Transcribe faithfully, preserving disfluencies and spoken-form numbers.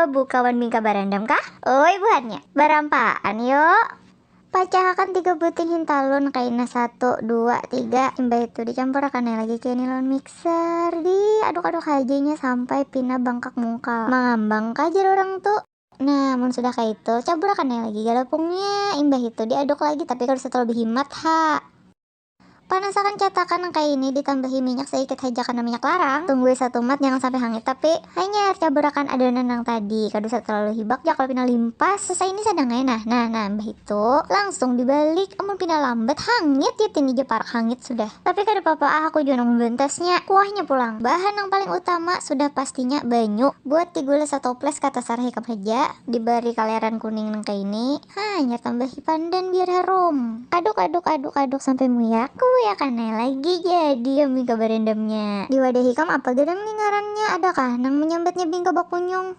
Bukawan bingka barandam kah? Oi buhannya, barampaan yo. Pacahakan tiga buting hintalu nang kaina, satu, dua, tiga. Imbah itu dicampurakan ai lagi kini lawan mixer. Diaduk-aduk haja inya sampai pina bangkak mungkal. Mangambang kah jar urang tu. Nah, mun sudah kaitu, caburakan ai lagi galapungnya. Imbah itu diaduk lagi, tapi kada usah talalu bahimat ha. Panasakan catakan nang kaya ini, ditambahi minyak saikit haja karena minyak larang. Tunggui satumat, jangan sampai hangit, tapi hanyar caburakan adonan nang tadi. Kada usah terlalu hibak ja, kalau pina limpas. Selesai ini sadang ai nah. Nah, nah, imbah itu langsung dibalik. Amun pina lambat, hangit ya tini ja, parak hangit sudah. Tapi kada papa ah, aku jua nang membantasnya. Kuahnya pulang. Bahan nang paling utama sudah pastinya banyu. Buat digulus atau ples, katasarah ikam haja. Dibari kaleran kuning nang kaya ini. Hanyar tambahi pandan biar harum. Aduk, aduk, aduk, aduk sampai muyak. Kuyakan ai lagi jadi ya bingka barandamnya. Di wadah ikam apa gadang nih ngarannya? Adakah nang menyambatnya bingka bakunyung?